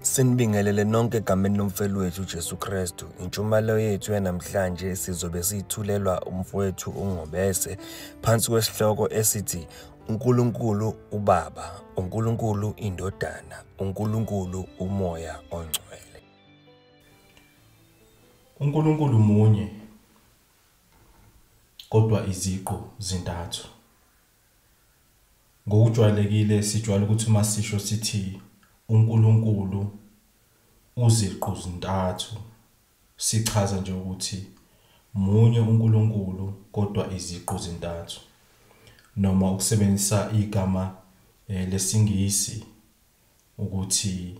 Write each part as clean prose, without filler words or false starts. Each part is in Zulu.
Sinibingelele nonke egameni lomfeli wethu uJesu Kristu. Intshumayelo yethu yanamhlanje sizobe siyithulelwa umfowethu uNgobese phansi kwesihloko esithi uNkulunkulu uBaba, uNkulunkulu iNdodana, uNkulunkulu uMoya oNgcwele. UNkulunkulu munye kodwa iziqu zintathu. Ngokujwayelekile sijwayele ukuthi uma sisho sithi uNkulunkulu uziqu zintathu, sichaza nje ukuthi munye uNkulunkulu kodwa iziqu zintathu. Noma ukusebenzisa igama lesiNgisi ukuthi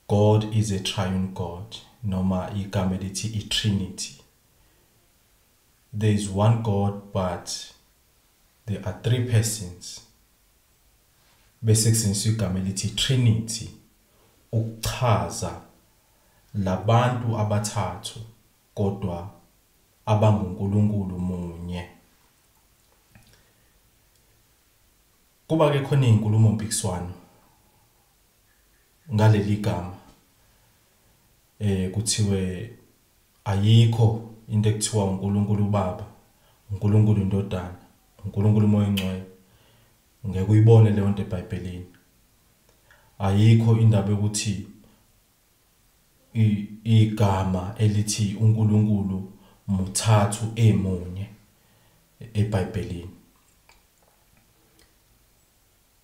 God is a triune God, noma igama elithi i-Trinity. There is one God but there are three persons. Bese kusetshenziswa igama elithi Trinity ukuchaza labantu abathathu kodwa abanguNkulunkulu munye. Kuba ke khona izinkulumo mpikiswano ngaleli gama, kuthiwe ayikho into ekuthiwa uNkulunkulu uBaba, uNkulunkulu iNdodana, uNkulunkulu uMoya oNgcwele. Ngeke uyibone leyo nto eBhayibhelini. Ayikho indaba yokuthi igama elithi uNkulunkulu muthathu emunye eBhayibhelini.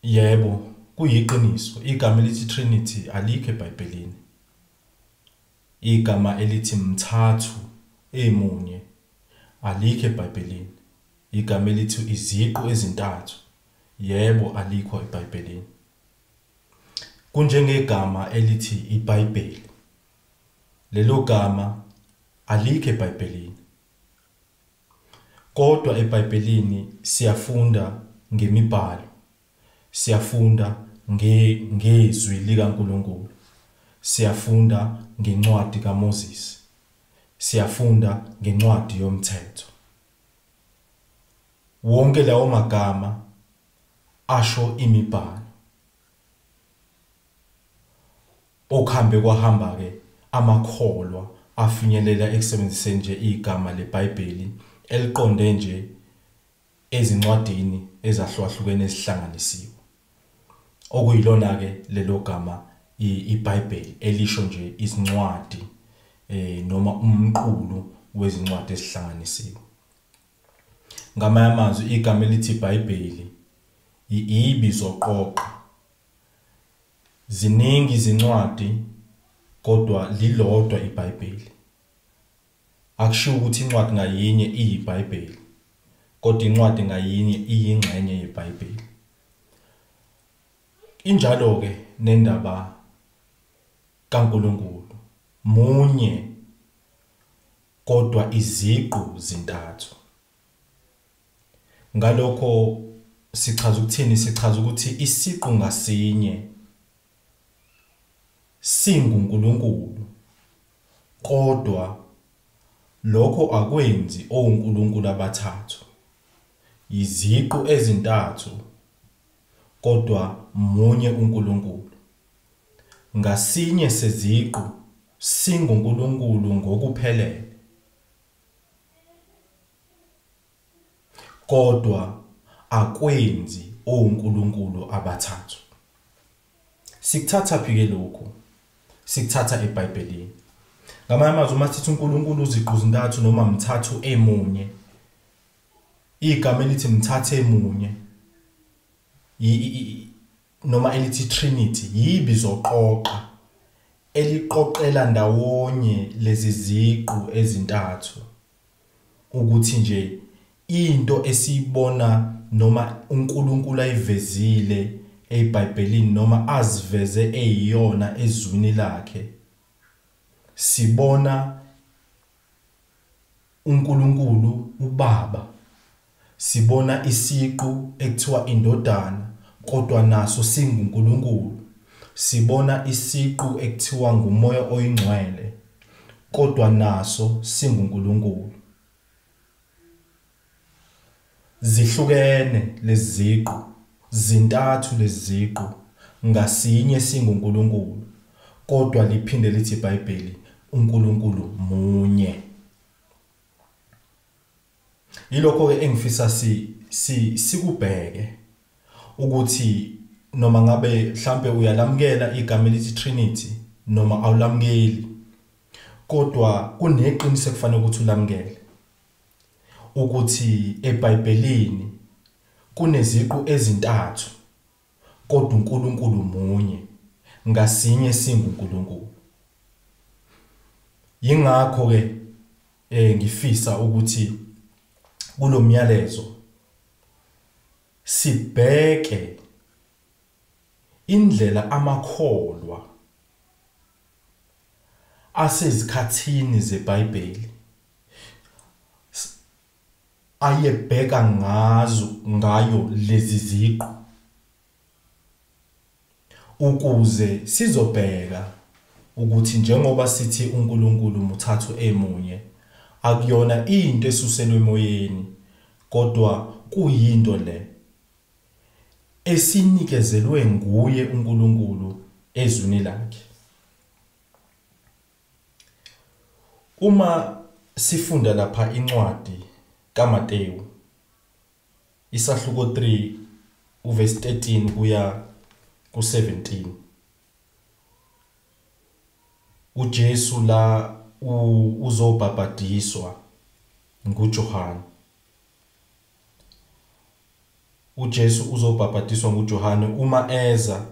Yebo, kuyiqiniso, igama elithi Trinity alikho eBhayibhelini. Igama elithi mthathu emunye alikho eBhayibhelini. Igama elithi iziqu ezintathu, yebo, alikho eBhayibhelini. Kunjengegama elithi iBhayibheli. Lelo gama alikho eBhayibhelini. Kodwa eBhayibhelini siyafunda ngemibhalo, siyafunda ngezwi likaNkulunkulu, siyafunda ngencwadi kaMoses, siyafunda ngencwadi yomthetho. Wonke lawo magama asho imibhalo. Okuhambe kwahamba ke amakholwa afinyelela ekusebenziseni nje igama leBhayibheli eliqonde nje ezincwadini ezahlukahlukene ezihlanganisiwe, okuyilona ke lelo gama iBhayibheli elisho nje izincwadi noma umqulu wezincwadi ezihlanganisiwe. Ngamanye amazwi, igama elithi iBhayibheli ibizoqoqa. Ziningi izincwadi kodwa lilodwa iBhayibheli. Akushiwo ukuthi incwadi ngayinye iyiBhayibheli, kodwa incwadi ngayinye iyingxenye yeBhayibheli. Injalo ke nendaba kaNkulunkulu, munye kodwa iziqu zintathu. Ngalokho sichaza ukuthini? Sichaza ukuthi isiqu ngasinye singuNkulunkulu, kodwa lokho akwenzi oNkulunkulu abathathu. Iziqu ezintathu kodwa munye uNkulunkulu. Ngasinye seziqu singuNkulunkulu ngokuphelele, kodwa akwenzi oNkulunkulu abathathu. Sikuthatha phi ke lokhu? Sikuthatha eBhayibhelini. Ngamanye amazwi, uma sithi uNkulunkulu uziqu zintathu noma mthathu emunye, igama elithi mthathu emunye noma elithi Trinity yibizoqoqa eliqoqela ndawonye lezi ziqu ezintathu, ukuthi nje into esiyibona noma uNkulunkulu ayivezile eBhayibhelini noma aziveze eyiyona ezwini lakhe, sibona uNkulunkulu uBaba, sibona isiqu ekuthiwa iNdodana kodwa naso singuNkulunkulu, sibona isiqu ekuthiwa nguMoya oyiNgcwele kodwa naso singuNkulunkulu. Zihlukene lezi ziqu, zintathu lezi ziqu, ngasinye singuNkulunkulu, kodwa liphinde lithi iBhayibheli uNkulunkulu munye. Yilokho ke engifisa sikubheke ukuthi noma ngabe mhlambe uyalamukela igama elithi Trinity noma awulamukeli, kodwa kuneqiniso ekufanele ukuthi ulamukele ukuthi eBhayibhelini kuneziqu ezintathu kodwa uNkulunkulu munye, ngasinye singuNkulunkulu. Yingakho ke ngifisa ukuthi kulomyalezo sibheke indlela amakholwa asezikhathini zeBhayibheli ayebheka ngayo lezi ziqu, ukuze sizobheka ukuthi njengoba sithi uNkulunkulu muthathu emunye, akuyona into esuselwe emoyeni, kodwa kuyinto le esinikezelwe nguye uNkulunkulu ezwini lakhe. Uma sifunda lapha incwadi kaMateyu isahluko 3 uverse 13 kuya ku17, uJesu la uzobhabhadiswa nguJohane. uJesu uzobhabhadiswa nguJohane. Uma eza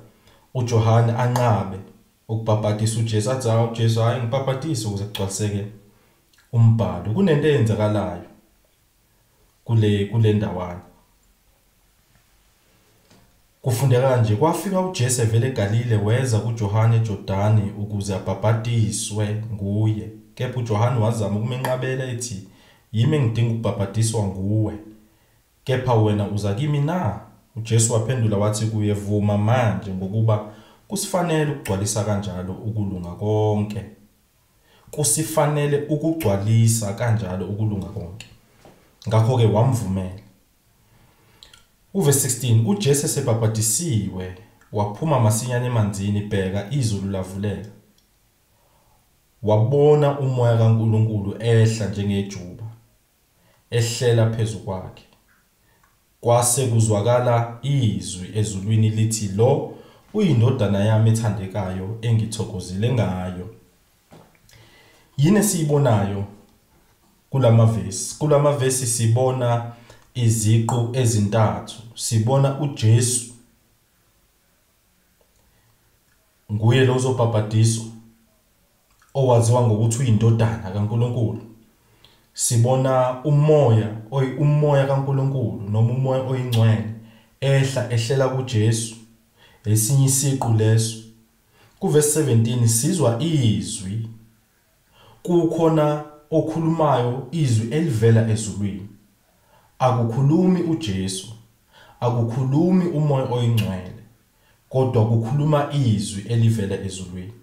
uJohane anqabe ukubhabhadisa uJesu, athi hawu Jesu, hayi ngibhabhadise ukuze kugcwaliseke umbhalo. Kunento eyenzakalayo kule ndawana. Kufundeka kanje: kwafika uJesu evela eGalile, weza kuJohane eJordani ukuze abhabhadiswe nguye. Kepha uJohane wazama ukumenqabela ethi, yimi engidinga ukubhabhadiswa nguwe, kepha wena uza kimi na? uJesu waphendula wathi kuye, vuma manje, ngokuba kusifanele ukugcwalisa kanjalo ukulunga konke. Kusifanele ukugcwalisa kanjalo ukulunga konke. Ngakho-ke wamvumela. Uverse 16, uJesu esebhabhadisiwe waphuma masinyane emanzini, bheka izulu lavuleka, wabona umoya kaNkulunkulu ehla njengejuba ehlela phezu kwakhe. Kwase kuzwakala izwi ezulwini lithi, lo uyindodana yami ethandekayo engithokozile ngayo. Yini esiyibonayo kulamavesi? Kulamavesi sibona iziqu ezintathu. Sibona uJesu, nguye lo ozobhabhadiswa, owaziwa ngokuthi uyindodana kaNkulunkulu. Sibona umoya kaNkulunkulu noma umoya oyingcwele ehla ehlela kuJesu, esinye isiqu leso. Kuverse 17 sizwa izwi, kukhona okhulumayo, izwi elivela ezulwini. Akukhulumi uJesu, akukhulumi umoya oyingcwele, kodwa kukhuluma izwi elivela ezulwini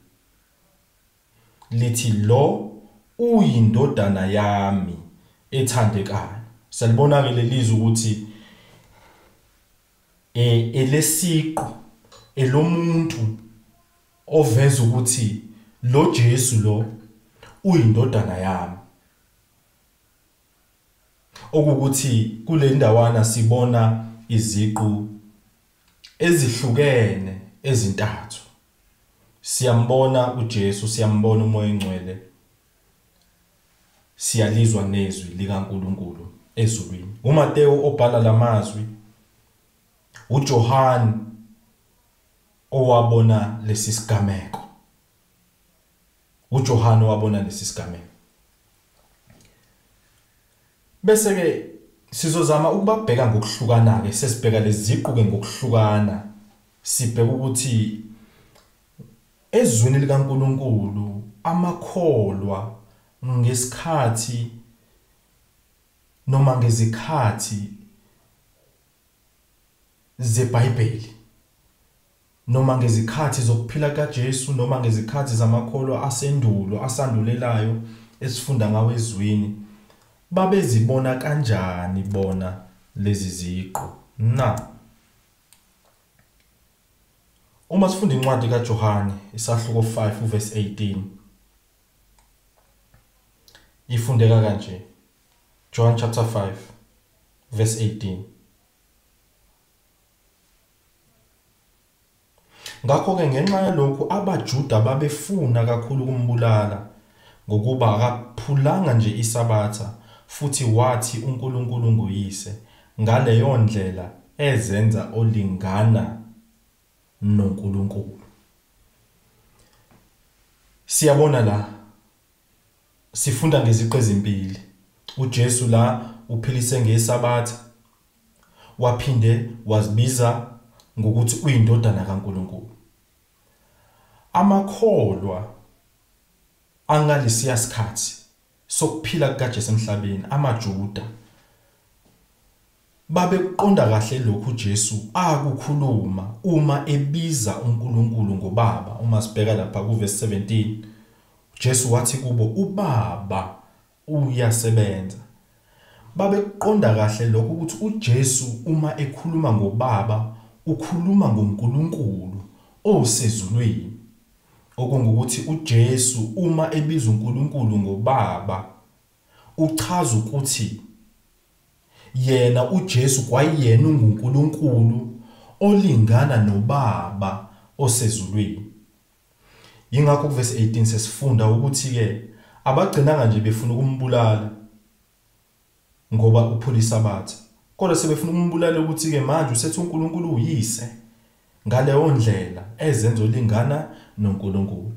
lithi, lo uyindodana yami ethandekayo. Siyalibona ke lelizwi ukuthi elesiqu elomuntu oveza ukuthi lo Jesu lo uyindodana yami. Okukuthi kule ndawana sibona iziqu ezihlukene ezintathu. Siyambona uJesu, siyambona uMoya oNgcwele, siyalizwa nezwi likaNkulunkulu ezulwini. uMateyu obhala lamazwi, uJohane owabona lesi sigameko. uJohane wabona lesi sigameko. Bese ke sizozama ukubabheka ngokuhlukana ke, sesibheka lezi ziqu ke ngokuhlukana, sibheka ukuthi ezwini likaNkulunkulu amakholwa ngesikhathi noma ngezikhathi zeBhayibheli, noma ngezikhathi zokuphila kaJesu, noma ngezikhathi zamakholwa asendulo asandulelayo esifunda ngawo ezwini, babezibona kanjani bona lezi ziqu na? Uma sifunda incwadi kaJohane isahluko 5 uverse 18, ifundeka kanje. John chapter 5 verse 18. Ngakho-ke ngenxa yalokhu abaJuda babefuna kakhulu ukumbulala, ngokuba akaphulanga nje iSabatha, futhi wathi uNkulunkulu nguyise, ngaleyo ndlela ezenza olingana noNkulunkulu. Siyabona la, sifunda ngeziqu ezimbili. uJesu la uphilise ngeSabatha, waphinde wazibiza ngokuthi uyindodana kaNkulunkulu. Amakholwa angalesiya sikhathi sokuphila kukaJesu emhlabeni, amaJuda, babekuqonda kahle lokhu uJesu akukhuluma uma ebiza uNkulunkulu ngoBaba. Uma sibheka lapha kuverse 17, uJesu wathi kubo, uBaba uyasebenza. Babekuqonda kahle lokhu ukuthi uJesu uma ekhuluma ngoBaba ukhuluma ngoNkulunkulu osezulwini. Okungukuthi uJesu uma ebiza uNkulunkulu ngoBaba uchaza ukuthi yena uJesu kwayena unguNkulunkulu olingana noBaba osezulwini. Yingakho kuverse 18 sesifunda ukuthi-ke abagcinanga nje befuna ukumbulala ngoba uphula iSabatha, kodwa sebefuna ukumbulala ukuthi-ke manje usethi uNkulunkulu uyise, ngaleyo ndlela ezenza olingana noNkulunkulu.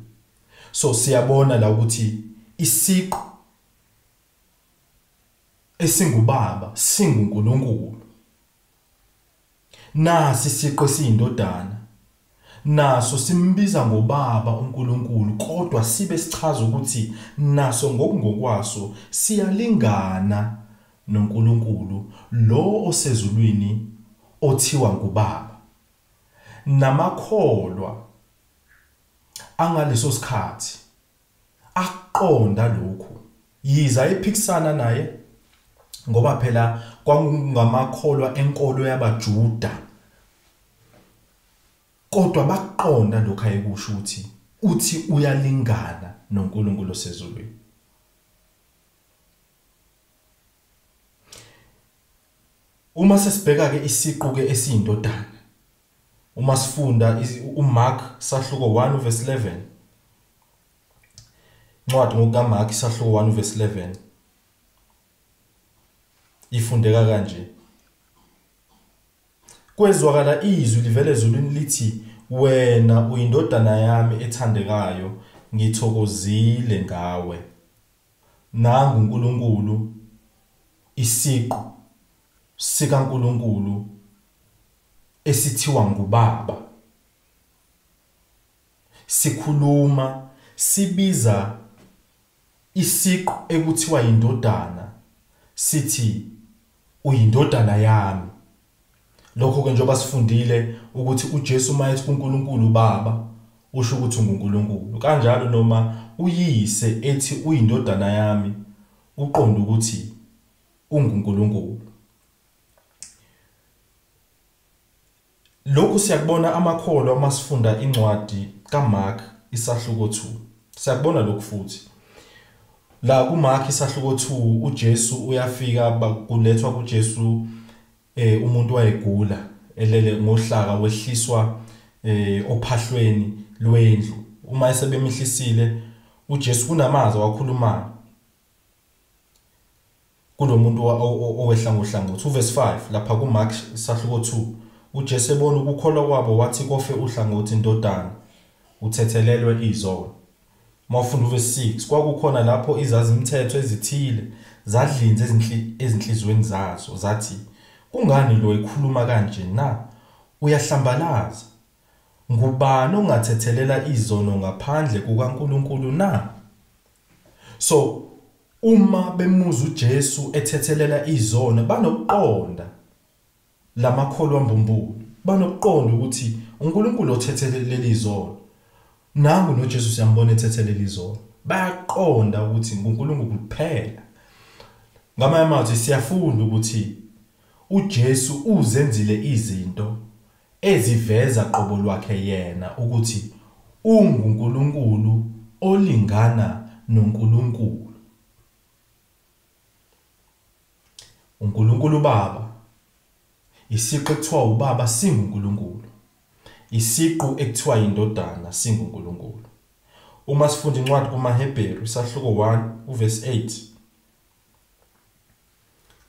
So siyabona la ukuthi isiqu esingubaba singuNkulunkulu, nasi isiqu esiyindodana naso simbiza ngobaba uNkulunkulu, kodwa sibe sichaza ukuthi naso ngokungokwaso siyalingana noNkulunkulu lo osezulwini othiwa ngubaba. Namakholwa angaleso sikhathi aqonda lokhu, yiza ephikisana naye ngoba phela kwakungamakholwa enkolo yabaJuda, kodwa baqonda lokho ayekusho ukuthi uthi uyalingana noNkulunkulu osezulwini. Uma sesibheka ke isiqu ke esiyindodana, uma sifunda uMark sahluko 1 verse 11, incwadi ngokukaMark sahluko 1 verse 11 ifundeka kanje: kwezwakala izwi livela ezulwini lithi, wena uyindodana yami ethandekayo, ngithokozile ngawe. Nangu uNkulunkulu, isiqu sikaNkulunkulu esithiwa ngubaba, sikhuluma sibiza isiqu ekuthiwa indodana, sithi uyindodana yami. Lokho ke njengoba sifundile ukuthi uJesu uma ethi kuNkulunkulu uBaba usho ukuthi unguNkulunkulu, kanjalo noma uyise ethi uyindodana yami uqonda ukuthi unguNkulunkulu. Lokhu siyakubona amakholwa uma sifunda incwadi kaMark isahluko 2. Siyakubona lokhu futhi la kuMark isahluko 2, uJesu uyafika, kulethwa kuJesu umuntu wayegula elele ngohlaka, wehliswa ophahlweni lwendlu. Uma esebemihlisile uJesu kunamazwi awakhulumayo kulomuntu owehla ngohlangothi. Uverse 5 lapha kuMark isahluko 2, uJesu ebona ukukholwa kwabo wathi kofe uhlangothi, ndodana uthethelelwe izono. Mawufunda uverse 6, kwakukhona lapho izazimthetho ezithile zadlinza ezinhlizweni zazo, zathi kungani lo ekhuluma kanje na? Uyahlambalaza. Ngubani ongathethelela izono ngaphandle kukaNkulunkulu na? So uma bemuza uJesu ethethelela izono, banokuqonda lamakholwa mbumbulu, banokuqonda ukuthi uNkulunkulu othethelela izono. Nangu noJesu siyambona ethethelela izono. Bayaqonda ukuthi nguNkulunkulu kuphela. Ngamanye amazwi siyafunda ukuthi uJesu uzenzile izinto eziveza qobo lwakhe yena ukuthi unguNkulunkulu olingana noNkulunkulu. uNkulunkulu Baba, isiqu ekuthiwa uBaba singuNkulunkulu, isiqu ekuthiwa iNdodana singuNkulunkulu. Uma sifunda incwadi kumaHebheru isahluko 1 uverse 8,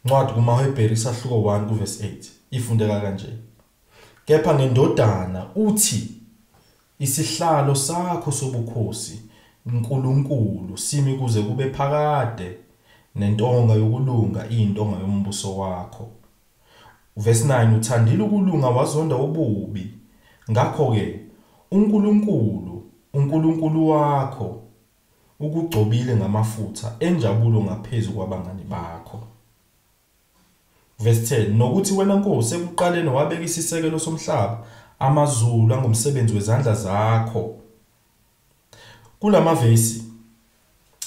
incwadi kumaHebheru isahluko 1 kuverse 8 ifundeka kanje: kepha ngendodana uthi, isihlalo sakho sobukhosi uNkulunkulu simi kuze kube phakade, nentonga yokulunga iyintonga yombuso wakho. Verse 9, uthandile ukulunga wazonda ububi, ngakho-ke uNkulunkulu, uNkulunkulu wakho ukugcobile ngamafutha enjabulo ngaphezu kwabangani bakho. Verse 10, nokuthi wena Nkosi ekuqaleni wabeka isisekelo somhlaba, amazulu angumsebenzi wezandla zakho. Kulamavesi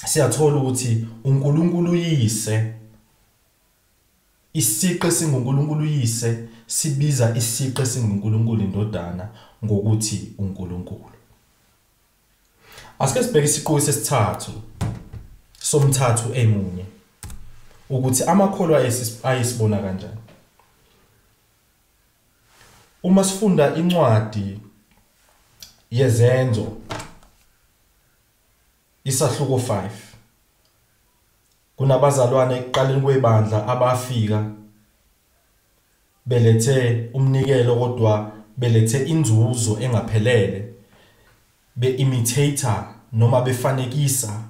siyathola ukuthi uNkulunkulu uyise, isiqe singuNkulunkulu uyise sibiza isiqe singuNkulunkulu indodana ngokuthi uNkulunkulu. Asike sibheke isiqu sesithathu somthathu emunye, ukuthi amakholwa ayisibona kanjani. Uma sifunda incwadi yeZenzo isahluko 5, kunabazalwane ekuqaleni kwebandla abafika belethe umnikelo kodwa belethe inzuzo engaphelele, be-imitator noma befanekisa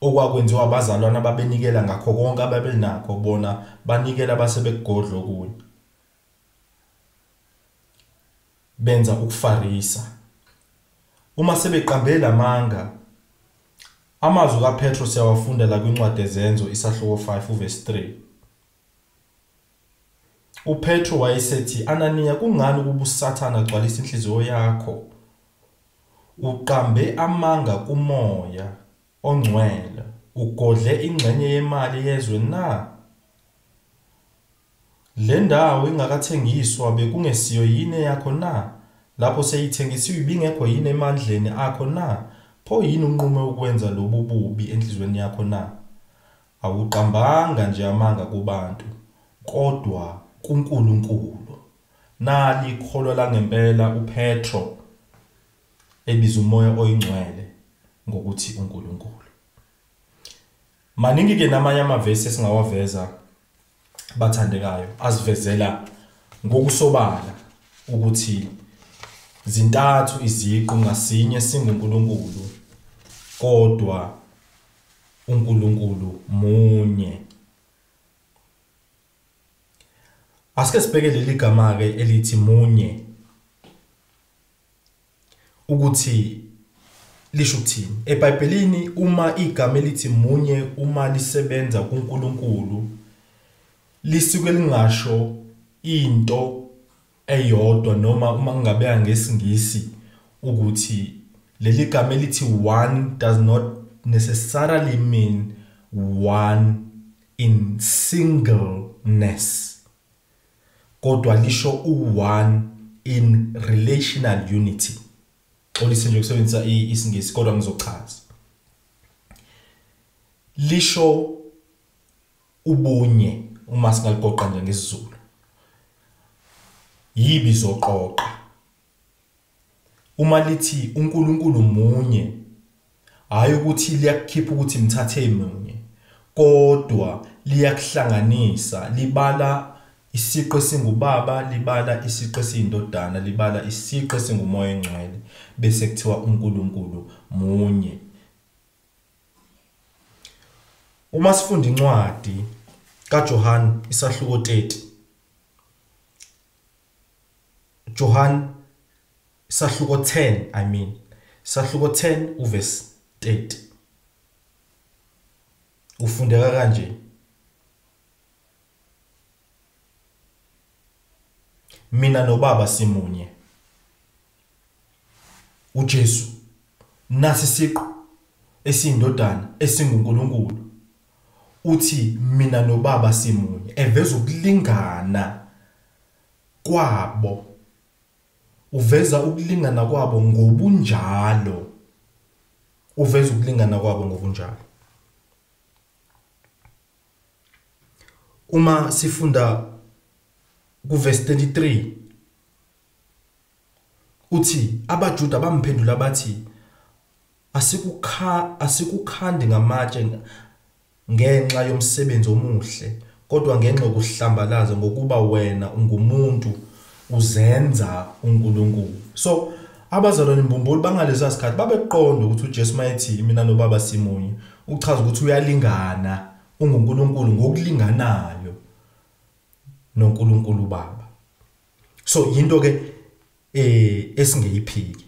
okwakwenziwa abazalwane ababenikela ngakho konke ababenakho, bona banikela base bekugodla okunye, benza ukufarisa. Uma sebeqambe lamanga, amazwi kaPetro siyawafunda la kwincwadi yeZenzo isahluko 5 uverse 3. uPetro wayesethi, Ananiya, kungani ukuba uSathane agcwalise inhliziyo yakho, uqambe amanga kuMoya oNgcwele, ugodle ingxenye yemali yezwe na? Le ndawo ingakathengiswa bekungesiyo yini yakho na? Lapho seyithengisiwe ibingekho yini emandleni akho na? Pho yini unqume ukwenza lobu bubi enhliziyweni yakho na? Awuqambanga nje amanga kubantu, kodwa kuNkulunkulu. Nali ikholwa langempela uPetro ebiza uMoya oyiNgcwele ngokuthi uNkulunkulu. Maningi ke namanye amavesi esingawaveza bathandekayo asivezela ngokusobala ukuthi zintathu iziqu ngasinye singuNkulunkulu, kodwa uNkulunkulu munye. Asike sibheke leli gama ke elithi munye ukuthi lisho ukuthini. EBhayibhelini uma igama elithi munye uma lisebenza kuNkulunkulu lisuke lingasho into eyodwa, noma uma ngingabeka ngesiNgisi ukuthi leli gama elithi one does not necessarily mean one in singleness, kodwa lisho u-one in relational unity. Xolise nje ukusebenzisa isiNgisi kodwa ngizochaza. Lisho ubunye uma singaligoqa nje ngesiZulu, yibizoqoqa. Uma lithi uNkulunkulu munye, hayi ukuthi liyakukhipha ukuthi mthathe munye, kodwa liyakuhlanganisa, libala isiqu esingubaba, libala isiqu esiyindodana, libala isiqu esinguMoya oNgcwele, bese kuthiwa uNkulunkulu munye. Uma sifunda incwadi kaJohn isahluko 30, John isahluko 10, isahluko 10 uverse 30, ufundeka kanje: mina noBaba simunye. uJesu nasi isiqu esiyindodana esinguNkulunkulu uthi mina noBaba simunye, eveza ukulingana kwabo. Uveza ukulingana kwabo ngobunjalo. Uveza ukulingana kwabo ngobunjalo. Uma sifunda kuverse 33 uthi abaJuda bamphendula bathi asikukhandi ngamatshe ngenxa yomsebenzi omuhle, kodwa ngenxa yokuhlambalaza, ngokuba wena ungumuntu uzenza uNkulunkulu. So abazalwane mbumbulu bangaleza sikhathi babeqonda ukuthi uJesu mayethi mina noBaba simunye, uchaza ukuthi uyalingana, unguNkulunkulu ngokulinganayo noNkulunkulu Baba. So into ke esingeyiphiki.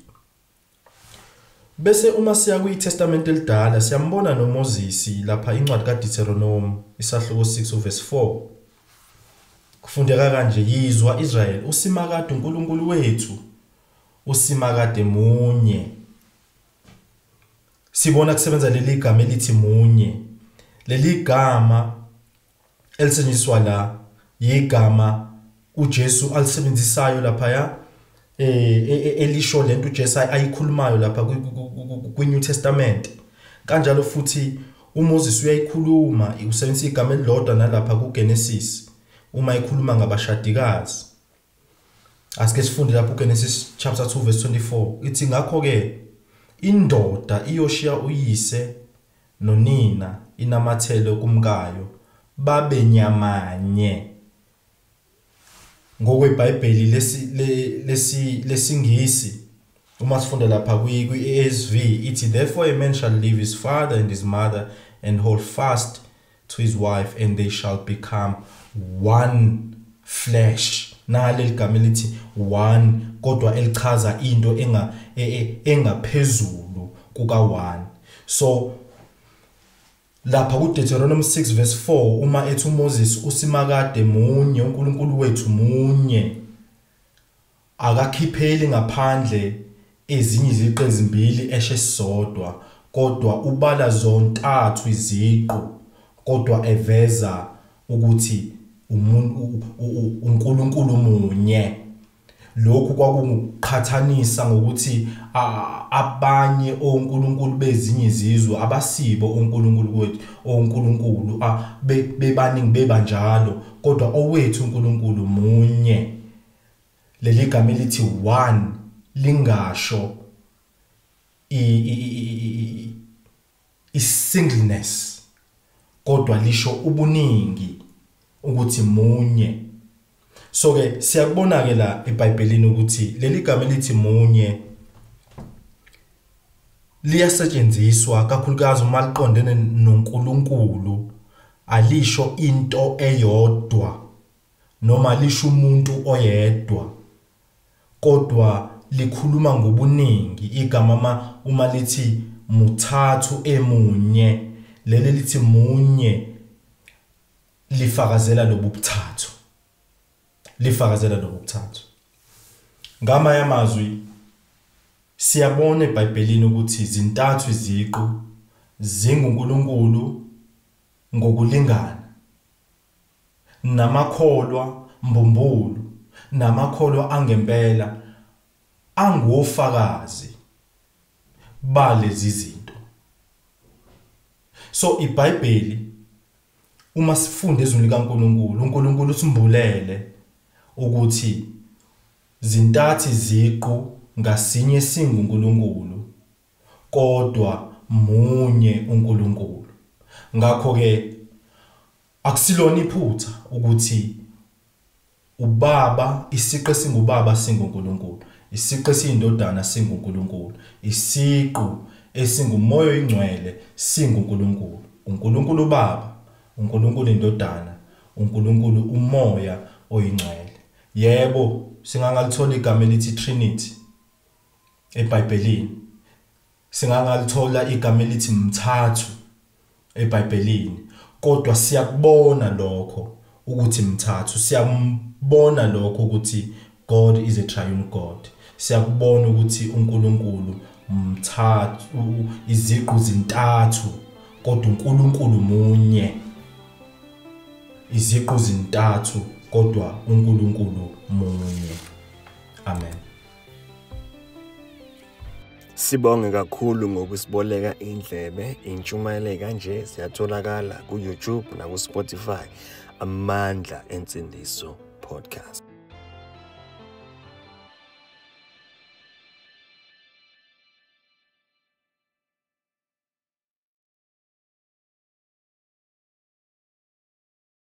Bese uma siya kwiTestament elidala siyambona noMoses lapha incwadi kaDeuteronomy isahluko 6 verse 4. Kufundeka kanje: yizwa Israel, uSimakade uNkulunkulu wethu uSimakade munye. Sibona kusebenza leli gama elithi munye. Leli gama elisetshenziswa la igama uJesu alisebenzisayo lapha elisho lento uJesu ayikhulumayo lapha kwi-New Testament. Kanjalo futhi uMoses uyayikhuluma, usebenzisa igama elilodwa nalapha kuGenesis uma ekhuluma ngabashadikazi. Asike sifunde lapho uGenesis chapter 2 verse 24 ithi, ngakho ke indoda iyoshiya uyise nonina inamathele kumkayo, babe nyamanye. NgokweBhayibheli lesingisi uma sifunda lapha kwi-ASV ithi, therefore a man shall leave his father and his mother and hold fast to his wife, and they shall become one flesh. Naleli gama elithi one, kodwa elichaza into engaphezulu kuka one. So lapha kuDeuteronomy 6 verse 4 uma ethi uMoses uSimakade munye, uNkulunkulu wethu munye, akakhipheli ngaphandle ezinye iziqu ezimbili eshe sodwa, kodwa ubala zontathu iziqu, kodwa eveza ukuthi umuntu uNkulunkulu munye. Lokhu kwakunguqhathanisa ngokuthi abanye oNkulunkulu bezinye izizwe abasibo oNkulunkulu kwethu, oNkulunkulu bebaningi bebanjalo, kodwa owethu uNkulunkulu munye. Leli gama elithi one lingasho i singleness, kodwa lisho ubuningi, ukuthi munye. So ke siyakubona ke la eBhayibhelini ukuthi leli gama elithi munye liyasetshenziswa kakhulukazi uma liqondene noNkulunkulu. Alisho into eyodwa noma lisho umuntu oyedwa, kodwa likhuluma ngobuningi. Igama uma lithi muthathu emunye, leli lithi munye lifakazela lobu buthathu, lifakazela lobu buthathu. Ngamanye amazwi siyabona eBhayibhelini ukuthi zintathu iziqu zinguNkulunkulu ngokulingana, namakholwa mbumbulu namakholwa angempela angofakazi balezi zinto. So iBhayibheli uma sifunda ezwini likaNkulunkulu, uNkulunkulu usimbulele ukuthi zintathu iziqu ngasinye singuNkulunkulu, kodwa munye uNkulunkulu. Ngakho ke akusilona iphutha ukuthi uBaba, isiqu esingubaba singuNkulunkulu, isiqu esiyindodana singuNkulunkulu, isiqu esinguMoya oyiNgcwele singuNkulunkulu. uNkulunkulu uBaba, uNkulunkulu iNdodana, uNkulunkulu uMoya oyiNgcwele. Yebo, singangalithola igama elithi Trinity eBhayibhelini, singangalithola igama elithi mthathu eBhayibhelini, kodwa siyakubona lokho ukuthi mthathu, siyakubona lokho ukuthi God is a triune God, siyakubona ukuthi uNkulunkulu mthathu, iziqu zintathu, kodwa uNkulunkulu munye. Iziqu zintathu, kodwa uNkulunkulu munye. Amen. Sibonge kakhulu ngokusiboleka indlebe. Intshumayelo kanje siyatholakala ku-YouTube naku-Spotify. Amandla Ensindiso Podcast.